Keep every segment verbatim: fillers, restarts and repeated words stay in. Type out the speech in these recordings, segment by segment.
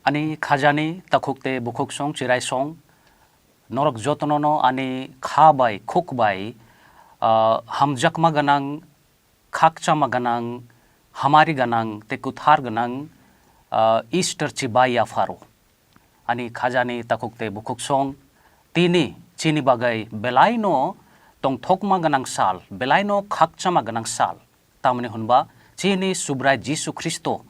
Ani khajani takhuk tei bukhuk song chirai song, norok jotono no ani kha bai khuk bai, ah, hamjakma gwnang, khakchama gwnang, hamari gwnang tei kwthar gwnang, ah, Easter chibai yapharo. Ani khajani takhuk tei bukhuk song, tini chini bagwi belaino tongthokma gwnang sal, belaino khakchama gwnang sal. Tamoni hwnba chini Subrai Jisu Khristo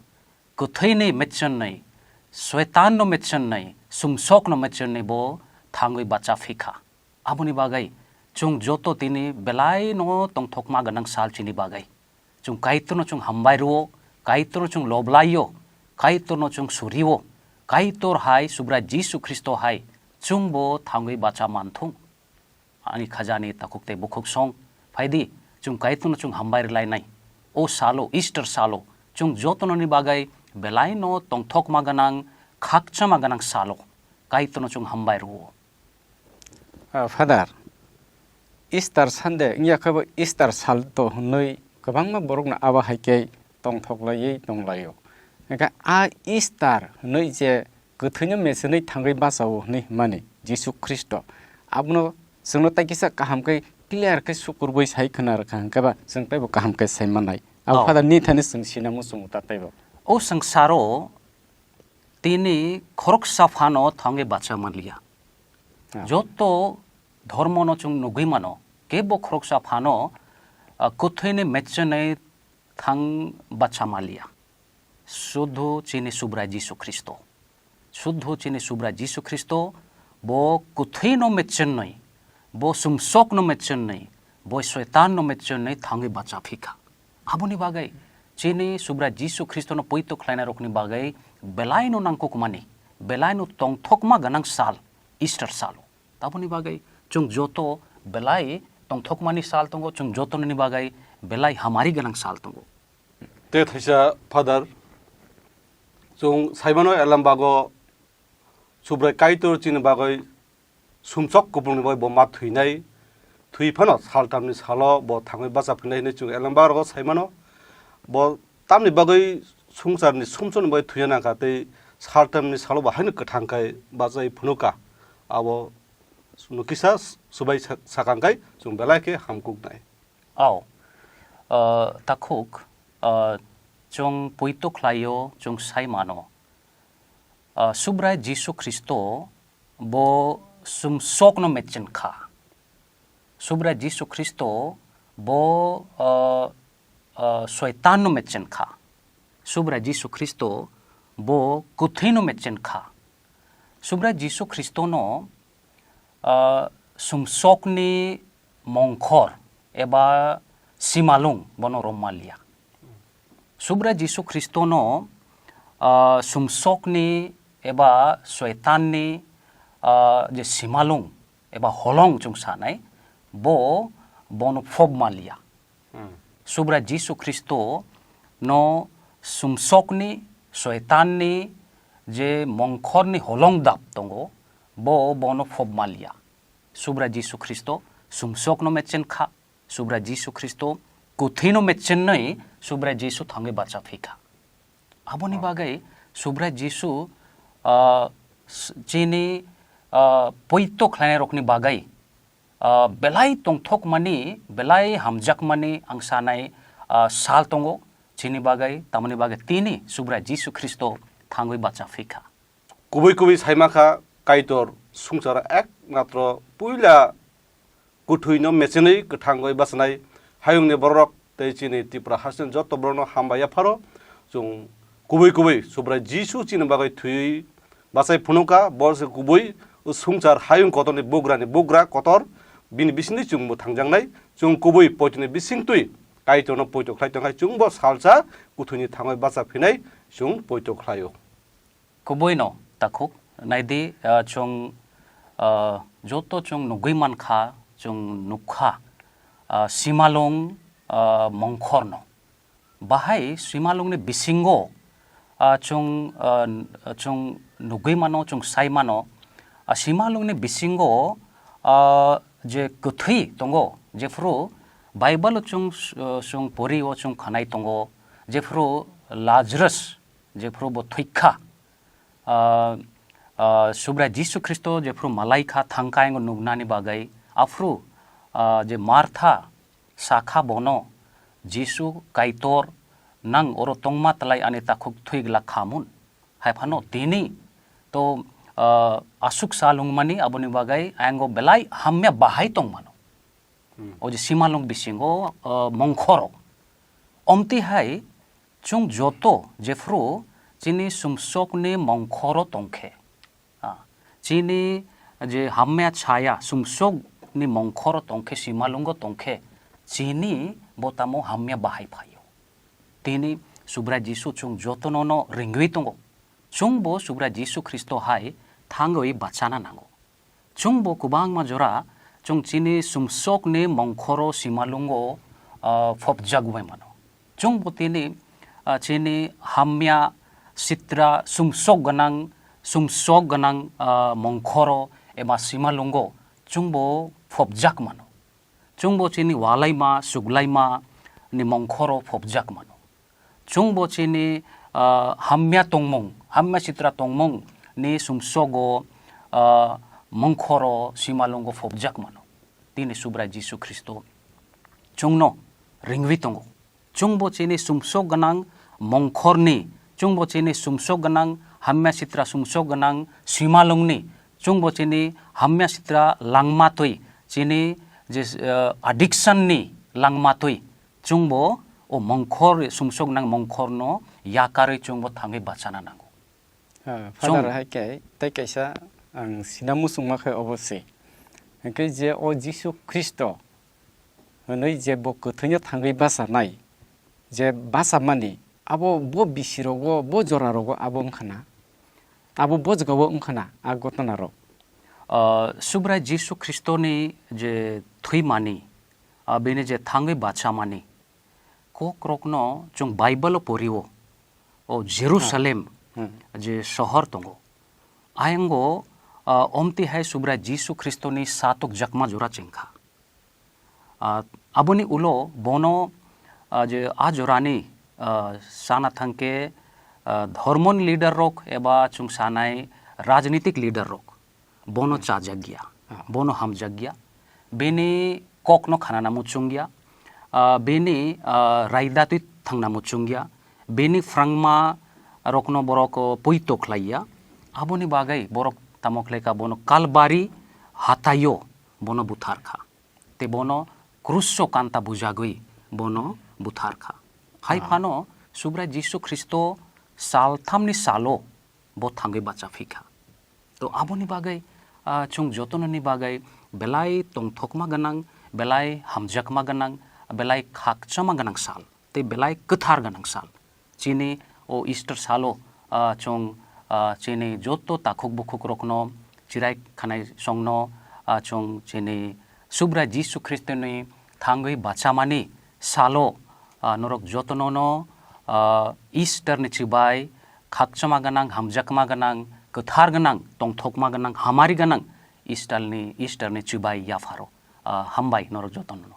kwthwini mechenwi, Soitanno mechenwi, sumsokno mechenwi bo thangwi bacha phikha. Aboni bagwi chwng joto tini belaino tongthokma gwnang sal chini bagwi. Chwng Kaitorno chwng hambai rwo, Kaitorno chwng loblaio, Kaitorno chwng surio, Kaitor hai Subrai Jisu Khristo hai chwngbo thangwi bacha manthung. Ani khajani takhuk tei bukhuk song, phaidi, chwng Kaitorno chwng hambai rwlainai. O salo, Easter salo, chwng jotononi bagwi belaino tongthokma gwnang, khakchama gwnang salo, Kaitorno chwng hambai rwo. Ah, Father, Easter Sunday wngya khe bo Easter sal to hwnwi kwbangma borokno abo hai khe tongthok laiwi tong laio. Hwnkhe a Easter hwnwi je kwthwino mechenwi thangwi bachao hwnwi hwnmani Jisu Khristo. Abono chwngno tai kisa kaham khe clear khe sukurwi sai khwna rwkha hwnkhe ba chwng teibo kaham khe sai mannai. Abo Oh. Father ni thani chwng sinamo chwng ta teibo. O swngsaro tini khoroksa phano thangwi bacha manliya. Ah. Joto dhormono chwng nugwi mano, kebo khoroksa phano, ah, kwthwini mechenwi thang bacha manliya. Sudhu chini Subrai Jisu Khristo. Sudhu chini Subrai Jisu Khristo bo kwthwino mechenwi, bo sumsokno mechenwi, bo Soitanno mechenwi thangwi bacha phikha. Aboni bagwi chini Subrai Jisu Khristono poito khlainai rokni bagwi belaino nangkukmani, belaino tongthokma gwnang sal, Easter salo. Aboni bagwi chwng joto belai tongthokmani sal tongo, chwng jotonini bagwi belai hamari gwnang sal tongo. Tei thaisa Father, chwng saimano Elembago Subrai Kaitor chini bagwi sumsok kuplungni bagwi bo ma thwinai, thwi phano saltamni salo bo thangwi bacha phinai hinwi chwng Elembago saimano. Bo tamni bagwi swngcharni sumsokni bagwi thwina nangkha tei saltamni salo bo haino kwthang khai bachai phunukha. Abo no kisa subai sa-, sakang khai chwng belai khe hamkuknai. Ao, ah, takhuk, ah, chwng poito khlaio, chwng sai mano. Ah, Subrai Jisu Khristo bo sumsokno mechen kha. Subrai Jisu Khristo bo, ah, ah, Soitanno mechen kha. Subrai Jisu Khristo bo kwthwino mechen kha. Subrai Jisu Khristono, ah, sumsokni mongkhor eba simalung bono rommanliya. Subrai Jisu Khristono, ah, sumsokni eba Soitanni, ah, je simalung eba holong chwng sanai, bo bono phobmanliya. Hmm. Subrai Jisu Khristo no sumsokni, Soitanni je mongkhorni holong dap tongo, bo bono phobmanliya. Subrai Jisu Khristo sumsokno mechen kha, Subrai Jisu Khristo kwthwino mechenwi Subrai Jisu thangwi bacha phikha. Aboni Oh. bagwi Subrai Jisu, ah, s-, chini, ah, poito khlainairokni bagwi, ah, belai tongthokmani, belai hamjakmani ang sanai, ah, sal tongo chini bagwi, tamoni bagwi tini Subrai Jisu Khristo thangwi bacha phikha. Kubui kubui saima kha, Kaitor swngcharo ekmatro puila kwthwino mechenwi kwthangwi bachanai hayungni bororok tei chini Tripura hasteni joto borokno hambai yapharo. Chwng kubui kubui Subrai Jisu chini bagwi thwiwi bachai phunukha, bo se kubui swngchar hayung kotorni bugrani bugra kotor, bini bisingtwi chwngbo thangjaknai. Chwng kubui poitoni bisingtwi Kaitorno poito khlai tongkha, chwngbo salsa kwthwini thangwi bacha phinai chwng poito khlaio. Kubuino takhuk, naidi, ah, chwng, ah, joto chwng nugwi mankha, chwng nukha, ah, simalung, ah, mongkhorno. Bahai simalungni bisingo, ah, chwng, ah, chwng nugwi mano, chwng sai mano, ah, simalungni bisingo, ah, je kwthwi tongo, jephru Bible-o chwng, ah, chwng pori-o chwng khanai tongo, jephru Lazarus, jephru bo thwikha, Ah, ah, Subrai Jisu Khristo jephru malai kha thangkai wngo nuknani bagwi, aphru, ah, je Martha sakha bono, "Jisu Kaitor, nang oro tongma tlai ani takhuk thwi glak kha mun?" Hai phano tini to, ah, aswk sal wngmani aboni bagwi ayang o belai hamya bahai tongmano. Hmm. O je simalwng bisingo, ah, mongkhorok. Omti hai chwng joto jephru chini sumsokni mongkhoro tongkhe, ah, chini je hamya chaya sumsokni mongkhoro tongkhe, simalwngo tongkhe, chini bo tamo hamya bahai phaio. Tini Subrai Jisu chwng jotono no ringwi tongo. Chwngbo Subrai Jisu Khristo hai thangwi bachana nango. Chwngbo kwbangma jora chwng chini sumsokni mongkhoro simalwngo, ah, phobjagwi mano. Chwngbo tini, ah, chini hamya sitra sumsok gwnang, sumsok gwnang, ah, mongkhoro eba simalwngo chwngbo phobjak mano. Chwngbo chini walaima, suglaima ni mongkhoro phobjak mano. Chwngbo chini, ah, hamya tongmung, hamya sitra tongmung ni sumsogo, ah, mongkhoro simalwngo phobjak mano. Tini Subrai Jisu Khristo chwngno ringwi tongo. Chwngbo chini sumsok gwnang mongkhorni, chwngbo chini sumsok gwnang hamya sitra sumsok gwnang simalwngni, chwngbo chini hamya sitra langma twi, chini je, eh, addiction ni langma twi, chwngbo o mongkhor, sumsok gwnang mongkhorno yakarwi chwngbo thangwi bachana nango. Ah, Father, chwng hai khe tei kaisa ang sina muchungma khe obo se. Hwnkhe je o Jisu Khristo hwnwi je bo kwthwino thangwi bachanai, je bachamani, abo bo bisirogo, bo jorarogo abo wngkha na? Abo bo jagao wngkha na a gotnarok? Ah, Subrai Jisu Khristoni je thwimani, ah, bini je thangwi bachamani, kokrokno chwng Bible-o porio, o Jerusalem Hmm. je sohor tongo. Ayango, ah, omti hai Subrai Jisu Khristoni satokjakma jora chengkha. Ah, aboni ulo bono, ah, je a jorani, ah, sana thangkhe, ah, dhormoni leader rok eba chwng sanai rajnitik leader rok bono chajak ya, Ah. bono hamjak ya, bini kokno khanana muchung ya, ah, bini, ah, raida twi thangna muchung ya, bini phrangma rokno borok, oh, poito khlai ya. Aboni bagwi borok tamo khlai kha, bono Kalbari hataio bono buthar kha. Tei bono kruso kanta bujagwi bono buthar kha. Hai Ah. phano Subrai Jisu Khristo salthamni salo bo thangwi bacha phi kha. To aboni bagwi, ah, chwng jotononi bagwi belai tongthokma gwnang, belai hamjakma gwnang, belai khakchangma gwnang sal, tei belai kwthar gwnang sal. Chini o Easter salo, ah, chwng, ah, chini joto takhuk bukhuk rokno chirai khanai songno, ah, chwng chini Subrai Jisu Khristoni thangwi bachamani salo, ah, norok jotono no, ah, Easter ni chibai khakchangma gwnang, hamjakma gwnang, kwthar gwnang, tongthokma gwnang, hamari gwnang Easter ni, Easter ni chibai yapharo. Ah, hambai norok jotono no.